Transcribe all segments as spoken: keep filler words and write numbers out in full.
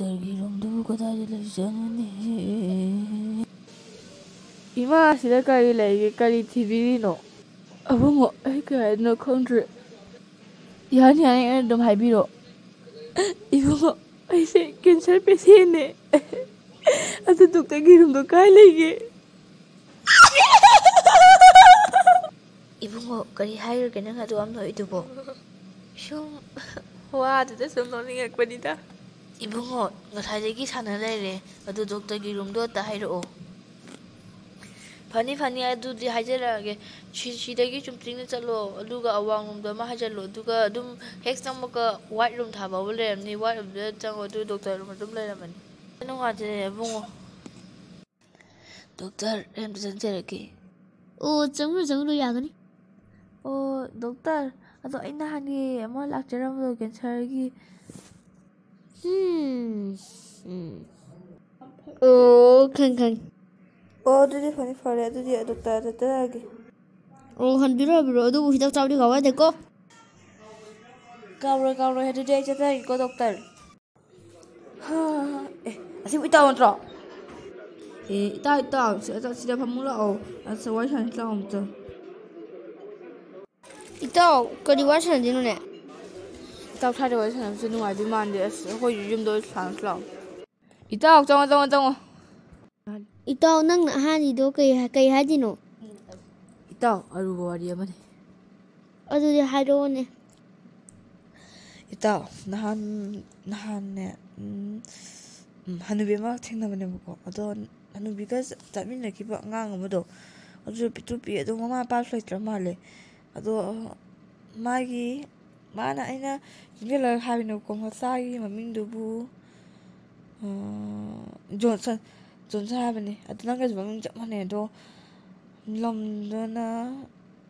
ꯗꯣꯛꯇꯔꯒꯤ ꯔꯨꯝꯗꯨꯕꯨ ꯀꯗꯥꯏꯗ ꯂꯩꯖꯥꯠꯅꯣꯅꯦ? ꯏꯃꯥ, ꯁꯤꯗ ꯀꯔꯤ ꯂꯩꯒꯦ? ꯀꯔꯤ ꯊꯤꯕꯤꯔꯤꯅꯣ? ꯑꯕꯨꯡꯉꯣ, ꯑꯩ ꯀꯩ ꯍꯥꯏꯗꯣꯏꯅꯣ ꯈꯪꯗ꯭ꯔꯦ꯫ ꯌꯥꯅꯤ, ꯌꯥꯅꯤ, ꯑꯩꯅ ꯑꯗꯨꯝ ꯍꯥꯏꯕꯤꯔꯣ꯫ ꯏꯕꯨꯡꯉꯣ, ꯑꯩꯁꯦ ꯀꯦꯟꯁꯔ ꯄꯦꯁꯦꯟꯅꯦ꯫ ꯑꯗꯨ ꯗꯣꯛꯇꯔꯒꯤ ꯔꯨꯝꯗꯣ ꯀꯥꯏ ꯂꯩꯒꯦ? ꯏꯕꯨꯡꯉꯣ, ꯀꯔꯤ ꯍꯥꯏꯔꯒꯦ ꯅꯪ ꯑꯗꯨ ꯌꯥꯝ ꯅꯣꯛꯏꯗꯨꯕꯣ? ꯁꯨꯝ ꯋꯥꯗꯨꯗ ꯁꯨꯝ ꯅꯣꯛꯅꯤꯡꯉꯛꯄꯅꯤꯗ꯫ ꯏꯕꯨꯡꯉꯣ, ꯉꯁꯥꯏꯗꯒꯤ ꯁꯥꯟꯅ ꯂꯩꯔꯦ꯫ ꯑꯗꯨ ꯗꯣꯛꯇꯔꯒꯤ ꯔꯨꯝꯗꯣ ꯑꯝꯇ ꯍꯥꯏꯔꯛꯑꯣ꯫ ꯐꯅꯤ, ꯐꯅꯤ, ꯑꯗꯨꯗꯤ ꯍꯥꯏꯖꯔꯛꯑꯒꯦ꯫ ꯁꯤ-, ꯁꯤꯗꯒꯤ ꯆꯨꯝꯇ꯭ꯔꯤꯡꯅ ꯆꯠꯂꯣ, ꯑꯗꯨꯒ ꯑꯋꯥꯡ ꯔꯣꯝꯗ ꯑꯃ ꯍꯥꯏꯖꯜꯂꯣ, ꯑꯗꯨꯒ ꯑꯗꯨꯝ ꯍꯦꯛ ꯆꯪꯕꯒ ꯋꯥꯏꯠ ꯔꯨꯝ ꯊꯥꯕ ꯑꯃ ꯂꯩꯔꯝꯅꯤ, ꯋꯥꯏꯠ ꯔꯨꯝꯗꯨꯗ ꯆꯪꯉꯣ, ꯑꯗꯨ ꯗꯣꯛꯇꯔ ꯔꯨꯝ ꯑꯗꯨꯝ ꯂꯩꯔꯝꯃꯅꯤ꯫ ꯅꯨꯡꯉꯥꯏꯖꯔꯦ ꯏꯕꯨꯡꯉꯣ꯫ ꯗꯣꯛꯇꯔ, ꯑꯩ ꯑꯝꯇ ꯆꯪꯖꯔꯛꯀꯦ꯫ ꯑꯣ, ꯆꯪꯉꯨ, ꯆꯪꯉꯨ, ꯌꯥꯒꯅꯤ꯫ ꯑꯣ, ꯗꯣꯛꯇꯔ, ꯑꯗꯣ ꯑꯩ ꯅꯍꯥꯟꯒꯤ ꯑꯃ ꯂꯥꯛꯆꯔꯝꯕꯗꯣ, ꯀꯦꯟꯁꯔꯒꯤ꯫ ꯎꯝ, ꯎꯝ꯫ ꯑꯣ, ꯈꯪ, ꯈꯪ꯫ ꯑꯣ, ꯑꯗꯨꯗꯤ ꯐꯅꯤ, ꯐꯔꯦ꯫ ꯑꯗꯨꯗꯤ ꯗꯣꯛꯇꯔꯗ ꯆꯠꯂꯒꯦ꯫ ꯑꯣ, ꯍꯟꯕꯤꯔꯣ, ꯍꯟꯕꯤꯔꯣ꯫ ꯑꯗꯨꯕꯨ ꯍꯤꯗꯥꯛ ꯆꯥꯕꯗꯤ ꯀꯥꯎ ꯌꯥꯗꯦꯀꯣ꯫ ꯀꯥꯎꯔꯣꯏ, ꯀꯥꯎꯔꯣꯏ꯫ ꯑꯗꯨꯗꯤ ꯑꯩ ꯆꯠꯆꯔꯒꯦꯀꯣ, ꯗꯣꯛꯇꯔ꯫ ꯍꯥ, ꯑꯦ, ꯑꯁꯤꯕꯨ ꯏꯇꯥꯎ ꯅꯠꯇ꯭ꯔꯣ? ꯑꯦ, ꯏꯇꯥꯎ, ꯏꯇꯥꯎ, ꯁꯤ-, ꯑꯁ-, ꯁꯤꯗ ꯐꯝꯃꯨ ꯂꯥꯛꯑꯣ꯫ ꯑꯁ, ꯋꯥꯔꯤ ꯁꯥꯟꯅꯁꯤ ꯂꯥꯛꯑꯣ ꯑꯝꯇ꯫ ꯏꯇꯥꯎ, ꯀꯔꯤ ꯋꯥꯔꯤ ꯁꯥꯟꯅꯗꯣꯏꯅꯣꯅꯦ? ꯏꯇꯥꯎ, ꯁ꯭ꯋꯥꯏꯗ ꯋꯥꯔꯤ ꯁꯥꯟꯅꯕꯁꯦ ꯅꯨꯡꯉꯥꯏꯗꯣꯏ ꯃꯥꯟꯗꯦ꯫ ꯑꯁ, ꯑꯩꯈꯣꯏ ꯌꯨꯝꯗ ꯑꯣꯏꯅ ꯁꯥꯟꯅꯁꯤ ꯂꯥꯛꯑꯣ꯫ ꯏꯇꯥꯎ, ꯆꯪꯉꯣ, ꯆꯪꯉꯣ, ꯆꯪꯉꯣ꯫ ꯏꯇꯥꯎ, ꯅꯪꯅ ꯑꯍꯥꯟꯕꯗꯣ ꯀꯩ ꯍꯥꯏ-, ꯀꯩ ꯍꯥꯏꯗꯣꯏꯅꯣ? ꯏꯇꯥꯎ, ꯑꯔꯨꯕ ꯋꯥꯔꯤ ꯑꯃꯅꯤ꯫ ꯑꯗꯨꯗꯤ ꯍꯥꯏꯔꯛꯑꯣꯅꯦ꯫ ꯏꯇꯥꯎ, ꯅꯍꯥꯟ, ꯅꯍꯥꯟꯅꯦ, ꯎꯝ, ꯎꯝ, ꯍꯅꯨꯕꯤ ꯑꯃ ꯊꯦꯡꯅꯕꯅꯦꯕꯀꯣ꯫ ꯑꯗꯣ ꯍꯅꯨꯕꯤꯒ ꯆꯠ-, ꯆꯠꯃꯤꯟꯅꯈꯤꯕ ꯑꯉꯥꯡ ꯑꯃꯗꯣ, ꯑꯗꯨꯁꯨ ꯄꯤꯛꯇ꯭ꯔꯨ ꯄꯤꯛꯑꯦ꯫ ꯑꯗꯣ ꯃꯃꯥ ꯃꯄꯥꯁꯨ ꯂꯩꯇ꯭ꯔ ꯃꯥꯜꯂꯦ꯫ ꯑꯗꯣ ꯃꯥꯒꯤ, ꯃꯥꯅ, ꯑꯩꯅ ꯆꯪꯁꯤꯜꯂꯒ ꯍꯥꯏꯕꯅꯦꯕꯀꯣ, ꯃꯆꯥꯒꯤ ꯃꯃꯤꯡꯗꯨꯕꯨ, ꯑ, ꯖꯣꯟꯁꯟ, ꯖꯣꯟꯁꯟ ꯍꯥꯏꯕꯅꯦ꯫ ꯑꯗꯣ ꯅꯪꯒꯁꯨ ꯃꯃꯤꯡ ꯆꯞ ꯃꯥꯟꯅꯩ꯫ ꯑꯗꯣ ꯂꯝꯗꯨꯅ,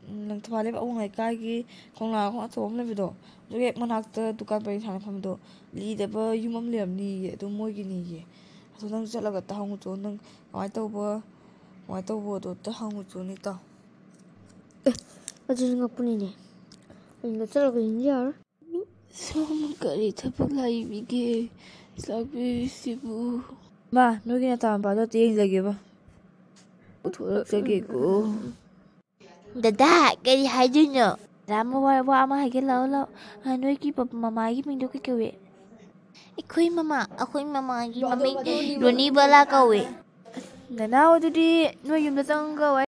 ꯎꯝ, ꯊꯧꯕꯥꯜ ꯂꯩꯕꯥꯛ ꯑꯋꯥꯡ ꯂꯩꯀꯥꯏꯒꯤ ꯀꯣꯝꯂꯥ ꯈꯣꯡ ꯑꯆꯧꯕ ꯑꯃ ꯂꯩꯕꯗꯣ, ꯑꯗꯨꯒꯤ ꯍꯦꯛ ꯃꯅꯥꯛꯇ ꯗꯨꯀꯥꯟ ꯄꯔꯦꯡ ꯁꯥꯟꯅ ꯐꯝꯕꯗꯣ, ꯂꯤꯗꯕ ꯌꯨꯝ ꯑꯃ ꯂꯩꯔꯝꯅꯤꯌꯦ꯫ ꯑꯗꯨ ꯃꯣꯏꯒꯤꯅꯤꯌꯦ꯫ ꯑꯗꯣ ꯅꯪ ꯆꯠꯂꯒ ꯑꯝꯇ ꯍꯪꯉꯨꯆꯣ꯫ ꯅꯪ ꯀꯃꯥꯏꯅ ꯇꯧꯕ, ꯀꯃꯥꯏꯅ ꯇꯧꯕꯗꯣ ꯑꯝꯇ ꯍꯪꯉꯨꯆꯣꯅꯦ, ꯏꯇꯥꯎ꯫ ꯑꯦ, ꯑꯗꯨꯁꯨ ꯉꯛꯄꯅꯤꯅꯦ꯫ ꯑꯩꯅ ꯆꯠꯂꯒ ꯌꯦꯡꯕ ꯌꯥꯔꯣꯏ꯫ ꯁꯣꯝ ꯀꯔꯤ ꯊꯕꯛ ꯂꯩꯕꯤꯒꯦ? ꯆꯥꯛꯕꯤꯁꯤꯕꯨ꯫ ꯃꯥ, ꯅꯣꯏꯒꯤ ꯅꯇꯥ ꯃꯄꯥꯗꯣ ꯑꯝꯇ ꯌꯦꯡꯖꯒꯦꯕ꯫ ꯄꯨꯊꯣꯔꯛꯆꯒꯦꯀꯣ꯫ ꯗꯗꯥ, ꯀꯔꯤ ꯍꯥꯏꯗꯣꯏꯅꯣ? ꯗꯗꯥ, ꯑꯃ ꯋꯥ, ꯋꯥ ꯑꯃ ꯍꯥꯏꯒꯦ, ꯂꯥꯛꯑꯣ, ꯂꯥꯛꯑꯣ꯫ ꯑ, ꯅꯣꯏꯒꯤ ꯄ-, ꯃꯃꯥꯒꯤ ꯃꯤꯡꯗꯣ ꯀꯩ ꯀꯧꯏ? ꯑꯩꯈꯣꯏ ꯃꯃꯥ, ꯑꯩꯈꯣꯏ ꯃꯃꯥꯒꯤ ꯃꯃꯤꯡ ꯔꯣꯅꯤ ꯕꯂꯥ ꯀꯧꯏ꯫ ꯅꯅꯥꯎ, ꯑꯗꯨꯗꯤ ꯅꯣꯏ ꯌꯨꯝꯗ ꯆꯪꯉꯒ ꯋꯥꯔꯤ